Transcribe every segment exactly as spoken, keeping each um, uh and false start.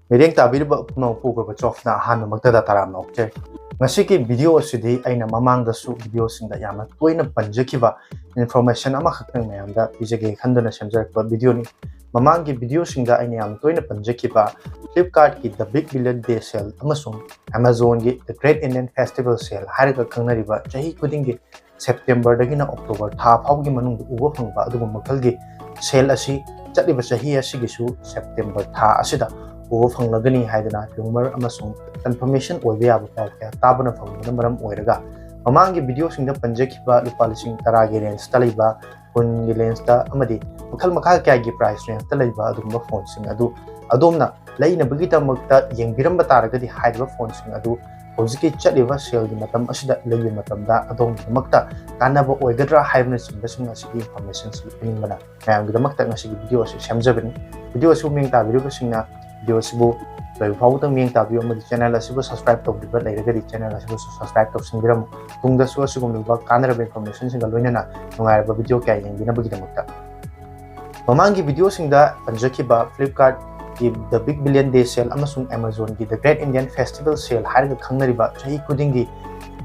ꯃꯤꯠꯌꯦꯡ ꯇꯥꯕꯤꯔꯤꯕ ꯄꯨꯝꯅꯃꯛꯄꯨ ꯒꯣꯔꯕꯆꯣꯐꯅ ꯑꯍꯥꯟꯕꯃꯛꯇꯗ ꯇꯔꯥꯝꯅ ꯑꯣꯛꯆꯔꯤ꯫ ꯉꯁꯤꯒꯤ ꯚꯤꯗꯤꯑꯣ ꯑꯁꯤꯗꯤ ꯑꯩꯅ ꯃꯃꯥꯡꯗꯁꯨ ꯚꯤꯗꯤꯑꯣꯁꯤꯡꯗ ꯌꯥꯝꯅ ꯇꯣꯏꯅ ꯄꯟꯖꯈꯤꯕ ꯏꯟꯐꯣꯔꯃꯦꯁꯟ ꯑꯃꯈꯛꯇꯪ ꯃꯌꯥꯝꯗ ꯄꯤꯖꯒꯦ ꯈꯟꯗꯨꯅ ꯁꯦꯝꯖꯔꯛꯄ ꯚꯤꯗꯤꯑꯣꯅꯤ꯫ ꯃꯃꯥꯡꯒꯤ ꯚꯤꯗꯤꯑꯣꯁꯤꯡꯗ ꯑꯩꯅ ꯌꯥꯝ ꯇꯣꯏꯅ ꯄꯟꯖꯈꯤꯕ Flipkartꯀꯤ The Big Billion Day Sale ꯑꯃꯁꯨꯡ Amazonꯒꯤ The Great Indian Festival Sale ꯍꯥꯏꯔꯒ ꯈꯪꯅꯔꯤꯕ ꯆꯍꯤ ꯈꯨꯗꯤꯡꯒꯤ ꯁꯦꯞꯇꯦꯝꯕꯔꯗꯒꯤꯅ ꯑꯣꯛꯇꯣꯕꯔ ꯊꯥ ꯐꯥꯎꯒꯤ ꯃꯅꯨꯡꯗ ꯎꯕ ꯐꯪꯕ ꯑꯗꯨꯒꯨꯝꯕ ꯃꯈꯜꯒꯤ ꯁꯦꯜ ꯑꯁꯤ ꯆꯠꯂꯤꯕ ꯆꯍꯤ ꯑꯁꯤꯒꯤꯁꯨ ꯁꯦꯞꯇꯦꯝꯕꯔ ꯊꯥ ꯑꯁꯤꯗ ꯎꯕ ꯐꯪꯂꯒꯅꯤ ꯍꯥꯏꯗꯅ ꯔꯨꯃꯔ ꯑꯃꯁꯨꯡ ꯀꯟꯐꯔꯃꯦꯁꯟ ꯑꯣꯏꯕ ꯌꯥꯕ ꯄꯥꯎ ꯀꯌꯥ ꯇꯥꯕꯅ ꯐꯪꯕꯅ ꯃꯔꯝ ꯑꯣꯏꯔꯒ, ꯃꯃꯥꯡꯒꯤ ꯚꯤꯗꯤꯑꯣꯁꯤꯡꯗ ꯄꯟꯖꯈꯤꯕ ꯂꯨꯄꯥ ꯂꯤꯁꯤꯡ ꯇꯔꯥꯒꯤ ꯔꯦꯟꯖꯇ ꯂꯩꯕ, ꯀꯨꯟꯒꯤ ꯔꯦꯟꯖꯇ ꯑꯃꯗꯤ ꯃꯈꯜ ꯃꯈꯥ ꯀꯌꯥꯒꯤ ꯄ꯭ꯔꯥꯏꯁ ꯔꯦꯟꯖꯇ ꯂꯩꯕ ꯑꯗꯨꯒꯨꯝꯕ ꯐꯣꯟꯁꯤꯡ ꯑꯗꯨ ꯑꯗꯣꯝꯅ ꯂꯩꯅꯕꯒꯤꯗꯃꯛꯇ ꯌꯦꯡꯕꯤꯔꯝꯕ ꯇꯥꯔꯒꯗꯤ, ꯍꯥꯏꯔꯤꯕ ꯐꯣꯟꯁꯤꯡ ꯑꯗꯨ ꯍꯧꯖꯤꯛꯀꯤ ꯆꯠꯂꯤꯕ ꯁꯦꯜꯒꯤ ꯃꯇꯝ ꯑꯁꯤꯗ ꯂꯩꯕ ꯃꯇꯝꯗ ꯑꯗꯣꯝꯒꯤꯗꯃꯛꯇ ꯀꯥꯟꯅꯕ ꯑꯣꯏꯒꯗ꯭ꯔꯥ ꯍꯥꯏꯕꯅꯆꯤꯡꯕꯁꯤꯡ ꯑꯁꯤꯒꯤ ꯏꯟꯐꯣꯔꯃꯦꯁꯟꯁꯤ ꯄꯤꯅꯤꯡꯕꯅ ꯃꯌꯥꯝꯒꯤꯗꯃꯛꯇ ꯉꯁꯤꯒꯤ ꯚꯤꯗꯤꯑꯣ ꯑꯁꯤ ꯁꯦꯝꯖꯕꯅꯤ꯫ ꯚꯤꯗꯤꯑꯣ ꯑꯁꯤꯕꯨ ꯃꯤꯠꯌꯦꯡ ꯇꯥꯕꯤꯔꯤꯕꯁꯤꯡꯅ ꯚꯤꯗꯤꯑꯣ ꯑꯁꯤꯕꯨ ꯂꯣꯏꯕ ꯐꯥꯎꯕꯗ ꯃꯤꯠꯌꯦꯡ ꯇꯥꯕꯤꯌꯨ ꯑꯃꯗꯤ ꯆꯦꯅꯦꯜ ꯑꯁꯤꯕꯨ ꯁꯕꯁꯀ꯭ꯔꯥꯏꯕ ꯇꯧꯗ꯭ꯔꯤꯕ ꯂꯩꯔꯒꯗꯤ ꯆꯦꯅꯦꯜ ꯑꯁꯤꯕꯨ ꯁꯕꯁꯀ꯭ꯔꯥꯏꯕ ꯇꯧꯁꯤꯟꯕꯤꯔꯝꯃꯨ꯫ ꯇꯨꯡꯗꯁꯨ ꯑꯁꯤꯒꯨꯝꯂꯕ ꯀꯥꯟꯅꯔꯕ ꯏꯟꯐꯣꯔꯃꯦꯁꯟꯁꯤꯡꯒ ꯂꯣꯏꯅꯅ ꯅꯨꯡꯉꯥꯏꯔꯕ ꯚꯤꯗꯤꯑꯣ ꯀꯌꯥ ꯌꯦꯡꯕꯤꯅꯕꯒꯤꯗꯃꯛꯇ꯫ ꯃꯃꯥꯡꯒꯤ ꯚꯤꯗꯤꯑꯣꯁꯤꯡꯗ ꯄꯟꯖꯈꯤꯕ Flipkartꯀꯤ The Big Billion Day Sale ꯑꯃꯁꯨꯡ Amazonꯒꯤ The Great Indian Festival Sale ꯍꯥꯏꯔꯒ ꯈꯪꯅꯔꯤꯕ ꯆꯍꯤ ꯈꯨꯗꯤꯡꯒꯤ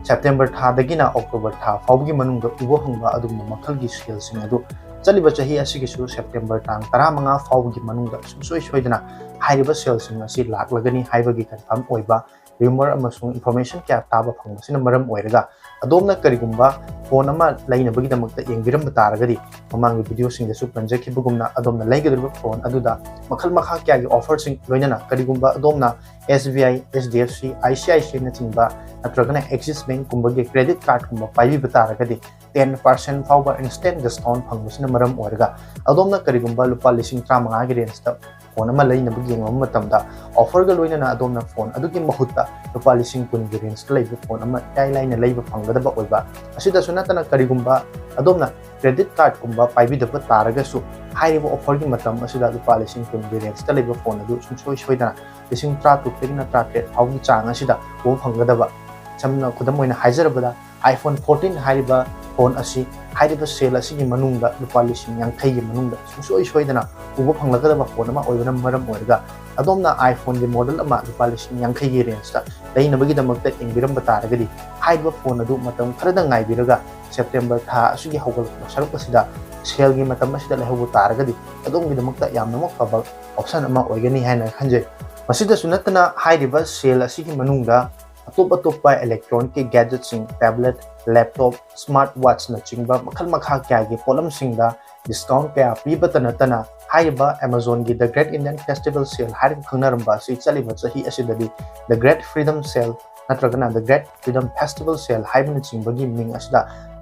ꯁꯦꯞꯇꯦꯝꯕꯔ ꯊꯥꯗꯒꯤꯅ ꯑꯣꯛꯇꯣꯕꯔ ꯊꯥ ꯐꯥꯎꯕꯒꯤ ꯃꯅꯨꯡꯗ ꯎꯕ ꯐꯪꯕ ꯑꯗꯨꯒꯨꯝꯕ ꯃꯈꯜꯒꯤ ꯁꯦꯜꯁꯤꯡ ꯑꯗꯨ ꯆꯠꯂꯤꯕ ꯆꯍꯤ ꯑꯁꯤꯒꯤꯁꯨ ꯁꯦꯞꯇꯦꯝꯕꯔ ꯇꯥꯡ ꯇꯔꯥꯃꯉꯥ ꯐꯥꯎꯕꯒꯤ ꯃꯅꯨꯡꯗ ꯁꯨꯡꯁꯣꯏ ꯁꯣꯏꯗꯅ ꯍꯥꯏꯔꯤꯕ ꯁꯦꯜꯁꯤꯡ ꯑꯁꯤ ꯂꯥꯛꯂꯒꯅꯤ ꯍꯥꯏꯕꯒꯤ ꯀꯟꯐꯥꯔꯝ ꯑꯣꯏꯕ ꯔꯨꯃꯔ ꯑꯃꯁꯨꯡ ꯏꯟꯐꯣꯔꯃꯦꯁꯟ ꯀꯌꯥ ꯇꯥꯕ ꯐꯪꯕꯁꯤꯅ ꯃꯔꯝ ꯑꯣꯏꯔꯒ, ꯑꯗꯣꯝꯅ ꯀꯔꯤꯒꯨꯝꯕ ꯐꯣꯟ ꯑꯃ ꯂꯩꯅꯕꯒꯤꯗꯃꯛꯇ ꯌꯦꯡꯕꯤꯔꯝꯕ ꯇꯥꯔꯒꯗꯤ, ꯃꯃꯥꯡꯒꯤ ꯚꯤꯗꯤꯑꯣꯁꯤꯡꯗꯁꯨ ꯄꯟꯖꯈꯤꯕꯒꯨꯝꯅ ꯑꯗꯣꯝꯅ ꯂꯩꯒꯗꯧꯔꯤꯕ ꯐꯣꯟ ꯑꯗꯨꯗ ꯃꯈꯜ ꯃꯈꯥ ꯀꯌꯥꯒꯤ ꯑꯣꯐꯔꯁꯤꯡ, ꯂꯣꯏꯅꯅ ꯀꯔꯤꯒꯨꯝꯕ ꯑꯗꯣꯝꯅ S B I, H D F C, I C I C Aꯅꯆꯤꯡꯕ ꯅꯠꯇ꯭ꯔꯒꯅ Axis Bankꯀꯨꯝꯕꯒꯤ credit cardꯀꯨꯝꯕ ꯄꯥꯏꯕꯤꯕ ꯇꯥꯔꯒꯗꯤ, ten percent ꯐꯥꯎꯕ instant discount ꯐꯪꯕꯁꯤꯅ ꯃꯔꯝ ꯑꯣꯏꯔꯒ, ꯑꯗꯣꯝꯅ ꯀꯔꯤꯒꯨꯝꯕ ꯂꯨꯄꯥ ꯂꯤꯁꯤꯡ ꯇꯔꯥꯃꯉꯥꯒꯤ ꯔꯦꯟꯖꯇ ꯐꯣꯟ ꯑꯃ ꯂꯩꯅꯕ ꯌꯦꯡꯂꯕ ꯃꯇꯝꯗ, ꯑꯣꯐꯔꯒ ꯂꯣꯏꯅꯅ ꯑꯗꯣꯝꯅ ꯐꯣꯟ ꯑꯗꯨꯒꯤ ꯃꯍꯨꯠꯇ ꯂꯨꯄꯥ ꯂꯤꯁꯤꯡ ꯀꯨꯟꯒꯤ ꯔꯦꯟꯖꯇ ꯂꯩꯕ ꯐꯣꯟ ꯑꯃ ꯏꯔꯥꯏ ꯂꯥꯏꯅ ꯂꯩꯕ ꯐꯪꯒꯗꯕ ꯑꯣꯏꯕ꯫ ꯑꯁꯤꯗꯁꯨ ꯅꯠꯇꯅ, ꯀꯔꯤꯒꯨꯝꯕ ꯑꯗꯣꯝꯅ credit cardꯀꯨꯝꯕ ꯄꯥꯏꯕꯤꯗꯕ ꯇꯥꯔꯒꯁꯨ, ꯍꯥꯏꯔꯤꯕ ꯑꯣꯐꯔꯒꯤ ꯃꯇꯝ ꯑꯁꯤꯗ ꯂꯨꯄꯥ ꯂꯤꯁꯤꯡ ꯀꯨꯟꯒꯤ ꯔꯦꯟꯖꯇ ꯂꯩꯕ ꯐꯣꯟ ꯑꯗꯨ ꯁꯨꯡꯁꯣꯏ ꯁꯣꯏꯗꯅ ꯂꯤꯁꯤꯡ ꯇꯔꯥꯇꯔꯨꯛꯇꯒꯤꯅ ꯇꯔꯥꯇꯔꯦꯠ ꯐꯥꯎꯒꯤ ꯆꯥꯡ ꯑꯁꯤꯗ ꯎꯕ ꯐꯪꯒꯗꯕ꯫ ꯁꯝꯅ ꯈꯨꯗꯝ ꯑꯣꯏꯅ ꯍꯥꯏꯖꯔꯕꯗ, iPhone fourteen ꯍꯥꯏꯔꯤꯕ ꯐꯣꯟ ꯑꯁꯤ ꯍꯥꯏꯔꯤꯕ ꯁꯦꯜ ꯑꯁꯤꯒꯤ ꯃꯅꯨꯡꯗ ꯂꯨꯄꯥ ꯂꯤꯁꯤꯡ ꯌꯥꯡꯈꯩꯒꯤ ꯃꯅꯨꯡꯗ ꯁꯨꯡꯁꯣꯏ ꯁꯣꯏꯗꯅ ꯎꯕ ꯐꯪꯂꯒꯗꯕ ꯐꯣꯟ ꯑꯃ ꯑꯣꯏꯕꯅ ꯃꯔꯝ ꯑꯣꯏꯔꯒ ꯑꯗꯣꯝꯅ iPhoneꯒꯤ ꯃꯣꯗꯦꯜ ꯑꯃ ꯂꯨꯄꯥ ꯂꯤꯁꯤꯡ ꯌꯥꯡꯈꯩꯒꯤ ꯔꯦꯟꯖꯇ ꯂꯩꯅꯕꯒꯤꯗꯃꯛꯇ ꯌꯦꯡꯕꯤꯔꯝꯕ ꯇꯥꯔꯒꯗꯤ ꯍꯥꯏꯔꯤꯕ ꯐꯣꯟ ꯑꯗꯨ ꯃꯇꯝ ꯈꯔꯗꯪ ꯉꯥꯏꯕꯤꯔꯒ ꯁꯦꯞꯇꯦꯝꯕꯔ ꯊꯥ ꯑꯁꯤꯒꯤ ꯍꯧꯒꯠꯂꯛꯄ ꯁꯔꯨꯛ ꯑꯁꯤꯗ ꯁꯦꯜꯒꯤ ꯃꯇꯝ ꯑꯁꯤꯗ ꯂꯩꯍꯧꯕ ꯇꯥꯔꯒꯗꯤ ꯑꯗꯣꯝꯒꯤꯗꯃꯛꯇ ꯌꯥꯝꯅꯃꯛ ꯐꯕ ꯑꯣꯞꯁꯟ ꯑꯃ ꯑꯣꯏꯒꯅꯤ ꯍꯥꯏꯅ ꯈꯟꯖꯩ꯫ ꯃꯁꯤꯗꯁꯨ ꯅꯠꯇꯅ ꯍꯥꯏꯔꯤꯕ ꯁꯦꯜ ꯑꯁꯤꯒꯤ ꯃꯅꯨꯡꯗ ꯑꯇꯣꯞ ꯑꯇꯣꯞꯄ ꯏꯂꯦꯛꯇ꯭ꯔꯣꯅꯤꯛꯀꯤ ꯒꯦꯖꯦꯠꯁꯤꯡ, ꯇꯦꯕ꯭ꯂꯦꯠ, ꯂꯦꯞꯇꯣꯞ, ꯁ꯭ꯃꯥꯔꯠ ꯋꯥꯠꯆꯅꯆꯤꯡꯕ ꯃꯈꯜ ꯃꯈꯥ ꯀꯌꯥꯒꯤ ꯄꯣꯠꯂꯝꯁꯤꯡꯗ ꯗꯤꯁꯀꯥꯎꯟ ꯀꯌꯥ ꯄꯤꯕꯇ ꯅꯠꯇꯅ ꯍꯥꯏꯔꯤꯕ Amazonꯒꯤ The Great Indian Festival Sale ꯍꯥꯏꯔꯒ ꯈꯪꯅꯔꯝꯕ ꯑꯁꯤ ꯆꯠꯂꯤꯕ ꯆꯍꯤ ꯑꯁꯤꯗꯗꯤ The Great Freedom Sale ꯅꯠꯇ꯭ꯔꯒꯅ The Great Freedom Festival Sale ꯍꯥꯏꯕꯅꯆꯤꯡꯕꯒꯤ ꯃꯤꯡ ꯑꯁꯤꯗ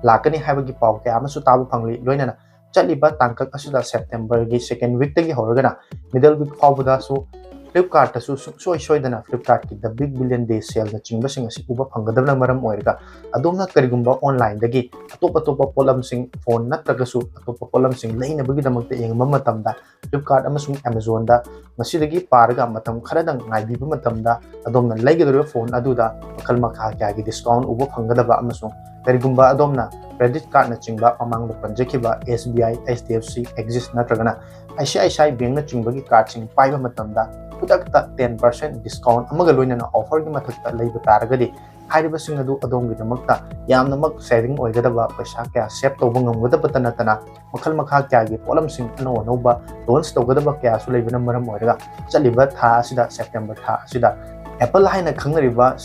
ꯂꯥꯛꯀꯅꯤ ꯍꯥꯏꯕꯒꯤ ꯄꯥꯎ ꯀꯌꯥ ꯑꯃꯁꯨ ꯇꯥꯕ ꯐꯪꯂꯤ꯫ ꯂꯣꯏꯅꯅ ꯆꯠꯂꯤꯕ ꯇꯥꯡꯀꯛ ꯑꯁꯤꯗ ꯁꯦꯞꯇꯦꯝꯕꯔꯒꯤ second weekꯇꯒꯤ ꯍꯧꯔꯒꯅ middle week ꯐꯥꯎꯕꯗꯁꯨ Flipkartꯇꯁꯨ ꯁꯨꯡꯁꯣꯏ ꯁꯣꯏꯗꯅ Flipkartꯀꯤ The Big Billion Day Saleꯅꯆꯤꯡꯕꯁꯤꯡ ꯑꯁꯤ ꯎꯕ ꯐꯪꯒꯗꯕꯅ ꯃꯔꯝ ꯑꯣꯏꯔꯒ ꯑꯗꯣꯝꯅ ꯀꯔꯤꯒꯨꯝꯕ onlineꯗꯒꯤ ꯑꯇꯣꯞ ꯑꯇꯣꯞꯄ ꯄꯣꯠꯂꯝꯁꯤꯡ, ꯐꯣꯟ ꯅꯠꯇ꯭ꯔꯒꯁꯨ ꯑꯇꯣꯞꯄ ꯄꯣꯠꯂꯝꯁꯤꯡ ꯂꯩꯅꯕꯒꯤꯗꯃꯛꯇ ꯌꯦꯡꯕ ꯃꯇꯝꯗ Flipkart ꯑꯃꯁꯨꯡ Amazonꯗ ꯉꯁꯤꯗꯒꯤ ꯄꯥꯔꯒ ꯃꯇꯝ ꯈꯔꯗꯪ ꯉꯥꯏꯕꯤꯕ ꯃꯇꯝꯗ ꯑꯗꯣꯝꯅ ꯂꯩꯒꯗꯧꯔꯤꯕ ꯐꯣꯟ ꯑꯗꯨꯗ ꯃꯈꯜ ꯃꯈꯥ ꯀꯌꯥꯒꯤ ꯗꯤꯁꯀꯥꯎꯟ ꯎꯕ ꯐꯪꯒꯗꯕ ꯑꯃꯁꯨꯡ ꯀꯔꯤꯒꯨꯝꯕ ꯑꯗꯣꯝꯅ ꯀ꯭ꯔꯦꯗꯤꯠ ꯀꯥꯔꯠꯅꯆꯤꯡꯕ ꯃꯃꯥꯡꯗ ꯄꯟꯖꯈꯤꯕ S B I, H D F C, Axis ꯅꯠꯇ꯭ꯔꯒꯅ I C I C I Bankꯅꯆꯤꯡꯕꯒꯤ ꯀꯥꯔꯠꯁꯤꯡ ꯄꯥꯏꯕ ꯃꯇꯝꯗ ꯈꯨꯗꯛꯇ ten percent discount ꯑꯃꯒ ꯂꯣꯏꯅꯅ offerꯒꯤ ꯃꯊꯛꯇ ꯂꯩꯕ ꯇꯥꯔꯒꯗꯤ ꯍꯥꯏꯔꯤꯕꯁꯤꯡ ꯑꯗꯨ ꯑꯗꯣꯝꯒꯤꯗꯃꯛꯇ ꯌꯥꯝꯅꯃꯛ saving ꯑꯣꯏꯒꯗꯕ, ꯄꯩꯁꯥ ꯀꯌꯥ save ꯇꯧꯕ ꯉꯝꯒꯗꯕꯇ ꯅꯠꯇꯅ ꯃꯈꯜ ꯃꯈꯥ ꯀꯌꯥꯒꯤ ꯄꯣꯠꯂꯝꯁꯤꯡ ꯑꯅꯧ ꯑꯅꯧꯕ launch ꯇꯧꯒꯗꯕ ꯀꯌꯥꯁꯨ ꯂꯩꯕꯅ ꯃꯔꯝ ꯑꯣꯏꯔꯒ ꯆꯠꯂꯤꯕ ꯊꯥ ꯑꯁꯤꯗ, ꯁꯦꯞꯇꯦꯝꯕꯔ ꯊꯥ ꯑꯁꯤꯗ Apple ꯍꯥꯏꯅ ꯈꯪꯅꯔꯤꯕ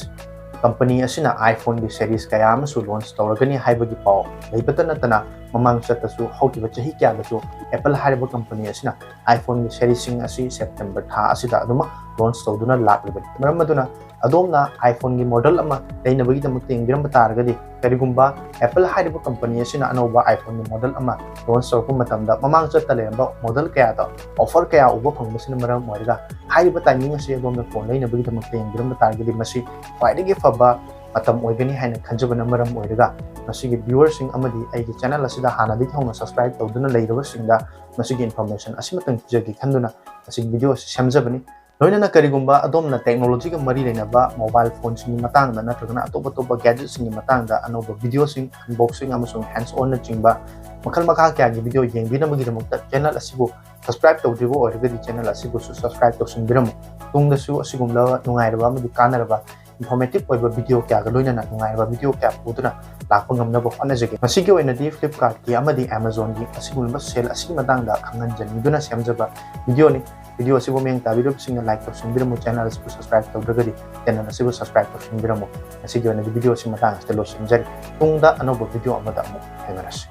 company ꯑꯁꯤꯅ iPhoneꯒꯤ series ꯀꯌꯥ ꯑꯃꯁꯨ launch ꯇꯧꯔꯒꯅꯤ ꯍꯥꯏꯕꯒꯤ ꯄꯥꯎ ꯂꯩꯕꯇ ꯅꯠꯇꯅ ꯃꯃꯥꯡ ꯆꯠꯇꯁꯨ ꯍꯧꯈꯤꯕ ꯆꯍꯤ ꯀꯌꯥꯗꯁꯨ Apple ꯍꯥꯏꯔꯤꯕ company ꯑꯁꯤꯅ iPhoneꯒꯤ seriesꯁꯤꯡ ꯑꯁꯤ ꯁꯦꯞꯇꯦꯝꯕꯔ ꯊꯥ ꯑꯁꯤꯗ ꯑꯗꯨꯃꯛ launch ꯇꯧꯗꯨꯅ ꯂꯥꯛꯂꯤꯕꯅꯤ꯫ ꯃꯔꯝ ꯑꯗꯨꯅ ꯑꯗꯣꯝꯅ iPhoneꯒꯤ ꯃꯣꯗꯦꯜ ꯑꯃ ꯂꯩꯅꯕꯒꯤꯗꯃꯛꯇ ꯌꯦꯡꯕꯤꯔꯝꯕ ꯇꯥꯔꯒꯗꯤ, ꯀꯔꯤꯒꯨꯝꯕ Apple ꯍꯥꯏꯔꯤꯕ company ꯑꯁꯤꯅ ꯑꯅꯧꯕ iPhoneꯒꯤ ꯃꯣꯗꯦꯜ ꯑꯃ launch ꯇꯧꯔꯛꯄ ꯃꯇꯝꯗ ꯃꯃꯥꯡ ꯆꯠꯇ ꯂꯩꯔꯝꯕ ꯃꯣꯗꯦꯜ ꯀꯌꯥꯗ offer ꯀꯌꯥ ꯎꯕ ꯐꯪꯕꯁꯤꯅ ꯃꯔꯝ ꯑꯣꯏꯔꯒ ꯍꯥꯏꯔꯤꯕ timing ꯑꯁꯤ ꯑꯗꯣꯝꯅ ꯐꯣꯟ ꯂꯩꯅꯕꯒꯤꯗꯃꯛꯇ ꯌꯦꯡꯕꯤꯔꯝꯕ ꯇꯥꯔꯒꯗꯤ ꯃꯁꯤ ꯈ꯭ꯋꯥꯏꯗꯒꯤ ꯐꯕ ꯃꯇꯝ ꯑꯣꯏꯒꯅꯤ ꯍꯥꯏꯅ ꯈꯟꯖꯕꯅ ꯃꯔꯝ ꯑꯣꯏꯔꯒ ꯃꯁꯤꯒꯤ viewerꯁꯤꯡ ꯑꯃꯗꯤ ꯑꯩꯒꯤ channel ꯑꯁꯤꯗ ꯍꯥꯟꯅꯗꯒꯤ ꯍꯧꯅ subscribe ꯇꯧꯗꯨꯅ ꯂꯩꯔꯕꯁꯤꯡꯗ ꯃꯁꯤꯒꯤ information ꯑꯁꯤꯃꯇꯪ ꯄꯤꯖꯒꯦ ꯈꯟꯗꯨꯅ ꯃꯁꯤꯒꯤ video ꯑꯁꯤ ꯁꯦꯝꯖꯕꯅꯤ꯫ ꯂꯣꯏꯅꯅ ꯀꯔꯤꯒꯨꯝꯕ ꯑꯗꯣꯝꯅ technology ꯒ ꯃꯔꯤ ꯂꯩꯅꯕ mobile phone ꯁꯤꯡꯒꯤ ꯃꯇꯥꯡꯗ ꯅꯠꯇ꯭ꯔꯒꯅ ꯑꯇꯣꯞ ꯑꯇꯣꯞꯄ gadget ꯁꯤꯡꯒꯤ ꯃꯇꯥꯡꯗ ꯑꯅꯧꯕ video ꯁꯤꯡ, unboxing ꯑꯃꯁꯨꯡ hands on ꯅꯆꯤꯡꯕ ꯃꯈꯜ ꯃꯈꯥ ꯀꯌꯥꯒꯤ video ꯌꯦꯡꯕꯤꯅꯕꯒꯤꯗꯃꯛꯇ channel ꯑꯁꯤꯕꯨ subscribe ꯇꯧꯗ꯭ꯔꯤꯕ ꯑꯣꯏꯔꯒꯗꯤ channel ꯑꯁꯤꯕꯨꯁꯨ subscribe ꯇꯧꯁꯤꯟꯕꯤꯔꯝꯃꯨ꯫ ꯇꯨꯡꯗꯁꯨ ꯑꯁꯤꯒꯨꯝꯂꯕ ꯅꯨꯡꯉꯥꯏꯔꯕ ꯑꯃꯗꯤ ꯀꯥꯟꯅꯔꯕ informative ꯑꯣꯏꯕ video ꯀꯌꯥꯒ ꯂꯣꯏꯅꯅ ꯅꯨꯡꯉꯥꯏꯔꯕ video ꯀꯌꯥ ꯄꯨꯗꯨꯅ ꯂꯥꯛꯄ ꯉꯝꯅꯕ ꯍꯣꯠꯅꯖꯒꯦ꯫ ꯃꯁꯤꯒꯤ ꯑꯣꯏꯅꯗꯤ Flipkart ꯀꯤ ꯑꯃꯗꯤ Amazon ꯒꯤ ꯑꯁꯤꯒꯨꯝꯂꯕ sale ꯑꯁꯤꯒꯤ ꯃꯇꯥꯡꯗ ꯈꯪꯍꯟꯖꯅꯤꯡꯗꯨꯅ ꯁꯦꯝꯖꯕ video ꯅꯤ꯫ Video ꯑꯁꯤꯕꯨ ꯃꯤꯠꯌꯦꯡ ꯇꯥꯕꯤꯔꯤꯕꯁꯤꯡꯅ like ꯇꯧꯁꯤꯟꯕꯤꯔꯝꯃꯨ, channel ꯑꯁꯤꯕꯨ subscribe ꯇꯧꯗ꯭ꯔꯒꯗꯤ channel ꯑꯁꯤꯕꯨ subscribe ꯇꯧꯁꯤꯟꯕꯤꯔꯝꯃꯨ꯫ ꯉꯁꯤꯒꯤ ꯑꯣꯏꯅꯗꯤ video ꯑꯁꯤ ꯃꯇꯥꯡ ꯑꯁꯤꯗ ꯂꯣꯏꯁꯤꯟꯖꯔꯤ꯫ ꯇꯨꯡꯗ ꯑꯅꯧꯕ video ꯑꯃꯗ ꯑꯃꯨꯛ ꯊꯦꯡꯅꯔꯁꯤ꯫